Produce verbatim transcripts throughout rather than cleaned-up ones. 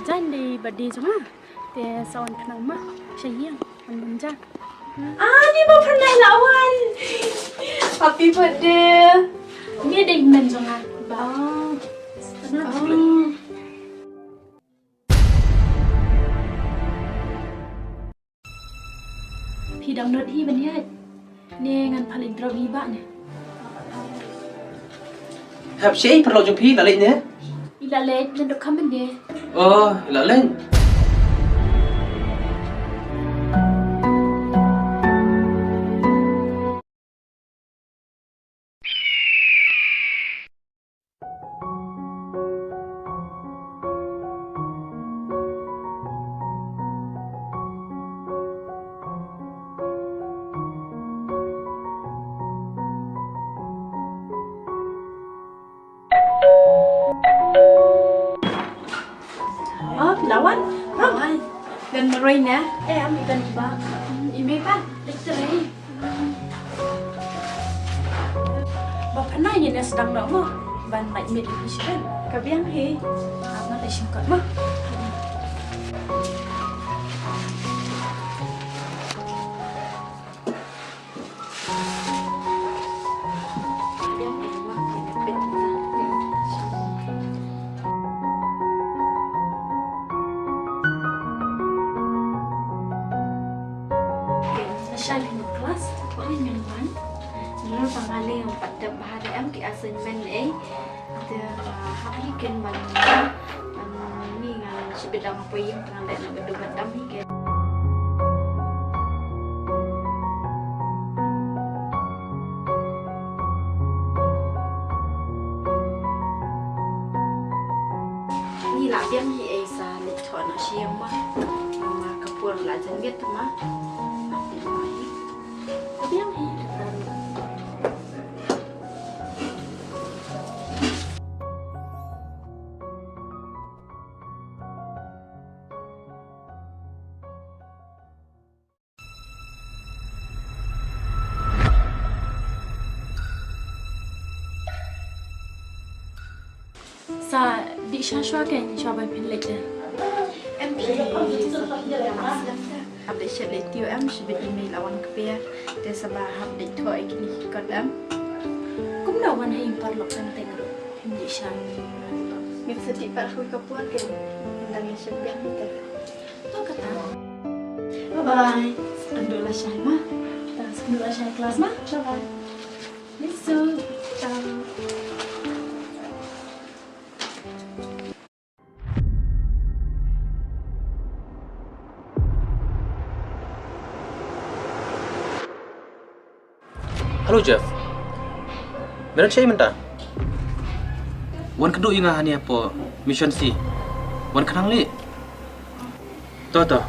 Jan dei birthday jong nga. Te sa wan khnang ma sha ïing, wan bynjang. Ah, ni ma pyrnai la wan. Happy birthday. Ni dei men jong nga. Ba. Oh. Oh. Phi download hi ban ïaid. Ne ngan phah leit drop hi ba ne. Hap shi paralok jong phi la leit ne? I la leit, ngan dok kham ne. Oh, i la leit. Oh, lawan. Lawan. Dan marwei na. Eh, am iban iba. Hmm, ime ba? Lecturer. Ba pynai ïa ne sdang noh mo. Ban lait miet ïa phi shen. Ka biang hi. Nga leit shim kot mo. Shai class, wan ngan wan. Ngan wan ngan leh pat dep bha de em ki assignment eh. Te hap hi ken ban ban ni ngan shibit dang poi ïing tang leh na bedu ban dam hi ken. Ni la biang hi ei sa leit thoh noh sha ïing ma. Ma ka por la jan biet ma. Biang hi. Sa dih sha shuwa kein shuwa ba phin leit eh. Em phi sa phi la slem da. Hap dei shet leit tiew em shibit ine la wan kper. Te sa ba hap dei thoh ïa kine ki kot em. Kumno wan ha ïing paralok teng teng ruh phim dih sha. Ngin sa dih pat ha kawei ka por kein. Ngin dang ïa shet biang hi te. To kata. Bye bye. Sa kynduh lashai ma. Ta sa kynduh lashai class ma. Bye bye. Miss you. Ciao. Hello Jeff. Me don shaei mynta. Wan kynduh ïa nga hangne hapoh Mission C. Wan khnang leh. To to.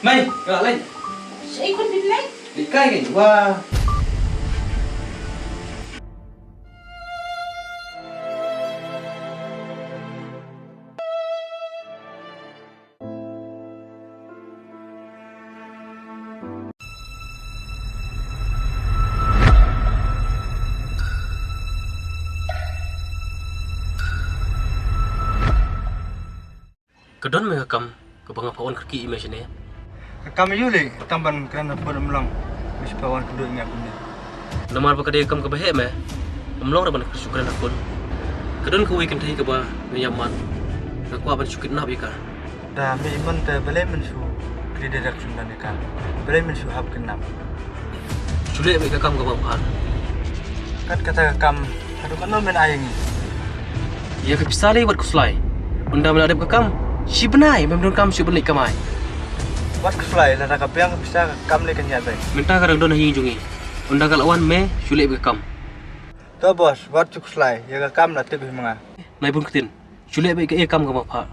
Mei, ka lei. Shaei khun phi lei? Lei kai keiñ, wa. Ka don me ka kam kaba nga phah wan kyrkieh ïa me shane. Ka kam aïu lei, tang ban kren ha phone ym long. Me shu phah wan kynduh ïa nga kumne. Namar ba ka dei ka kam kaba heh me, ym long ruh ban shu kren ha phone. Ka don kawei kynthei kaba nga ïa mad, nga kwah ban shu kidnap ïa ka. Da me ïa mon te balei men shu kri direct shu don ïa ka. Balei men shu hap kidnap. Shu leh beit ka kam kaba bha. Kat kata ka kam haduh katno men ai ïa ngi. Ïa ka pisa lei wat khuslai. Ynda me la dep ka kam shi bnai mem don kam shu ban leit kamai. Wat khuslai lada ka biang ka pisa ka kam lei kan ïaid beit. Mynta ka dang don ha ïing jong ngi. Ynda ka la wan me shu leh beit ka kam. To boss, wat shu khuslai, ïa ka kam la tip hi ma nga. Nai bun ktien. Shu leh beit kaei ka kam kaba phah.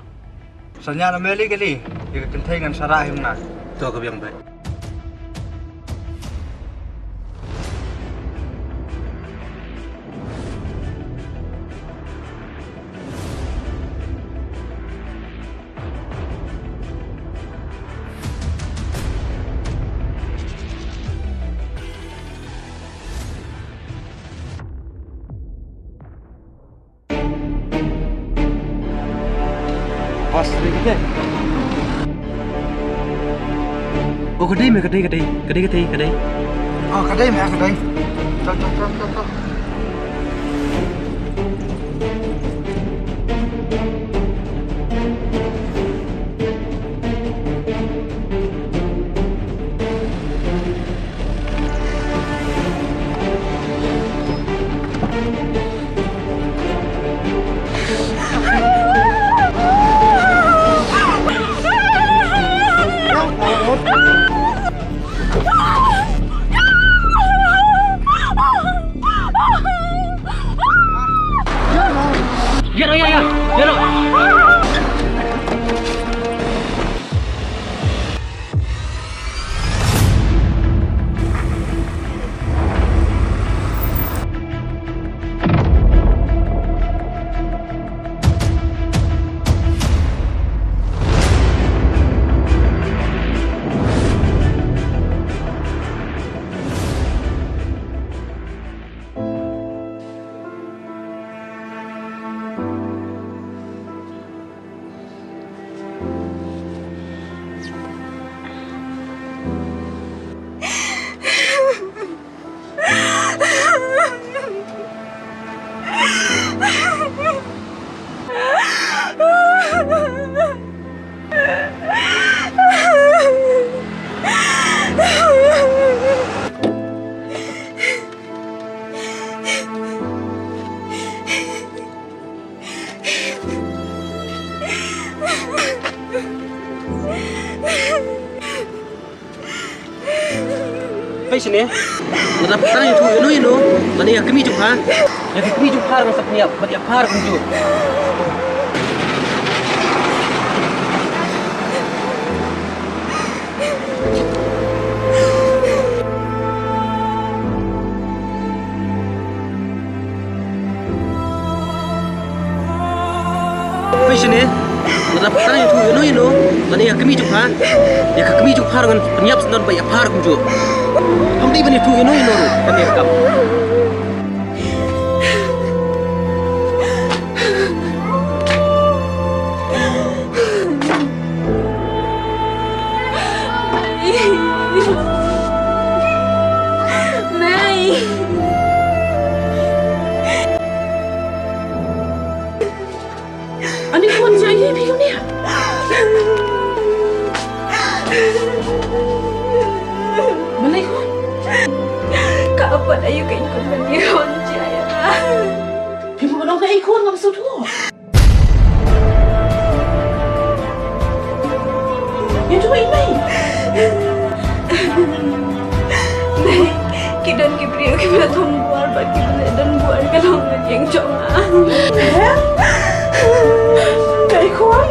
Sa ñiah na me lei kali, ïa ka kynthei ngan sa rah hi ma nga. To ka biang beit. Oh, ka dei me, ka dei, ka dei, ka dei, ka dei, ka dei. Oh, ka dei me, ka dei. Chal, chal, chal, chal, chal. Pei shane. Lada phi tang ïathuh ïano ïano, lane ïa ka kmie jong pha. Ïa ka kmie jong pha ruh ngan sa pynïap bad ïa pha ruh kumjuh. Pei shane, lada phi tang ïathuh ïano ïano, lane ïa ka kmie jong pha, ïa ka kmie jong pha ruh ngan pynïap syndon bad ïa pha ruh kumjuh. Pham dei ban ïathuh ïano ïano ruh, ban ïa kam. Mei. Ani khun, jia ïa phi kum ne? Balei khun? Ka pat ayu ka i khun, balei khun, jia ïa. Phi ba dong ka i khun ngam sut ko. Ïa tu i mei. Mei, ki don ki briew kiba la thung buar bad kiba la don buar ka long ka ïing jong nga. Heh? Ka i khun?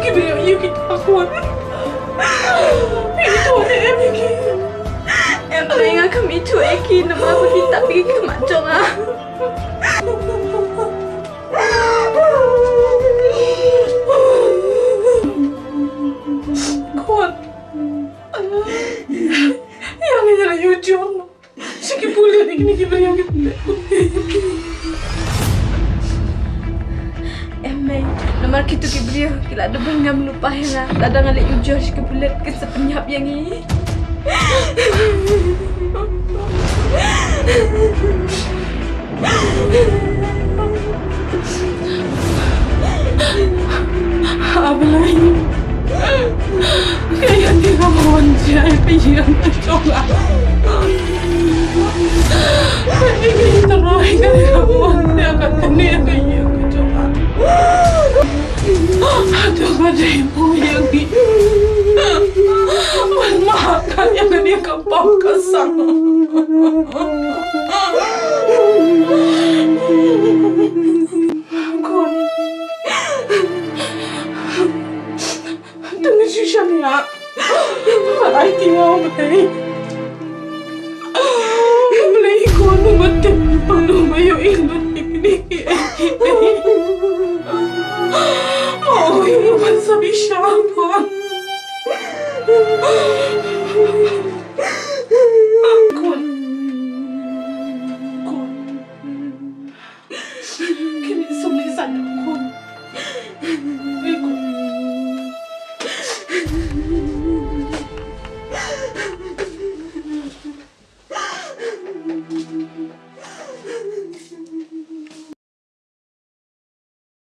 Ki briew ïa ki khun. Phi ithuh ne em ïa ki? Em mei, nga khlem ithuh ïa ki namar ba ki tap ïa ki khmat jong nga. Khun. Ïa ngi ïa la ïoh jur. Sha ki pulit ïa kine ki briew ki pulit. Em mei, namar kito ki briew ki la dep ban ngam lypa ïa nga. Lada nga leit ujor sha ki pulit kin sa pynïap ïa ngi. Ah Blei. Ka ïa kane ka mon jia ka ïing ka jong nga. Ka ïa ka ïing trai ka ïa ka mon jia ka kane ka ïing ka jong nga. Hato ka dei mo ïa ngi ban mah kat ïa kane ka pop ka sang. Khun. Tang shisha ïa. Ai ti nga Blei. Blei khun, u ba tip ba u ba ïohi lut ïa kine ki ei ki ei. Ma oi, u ban sa bishar khun.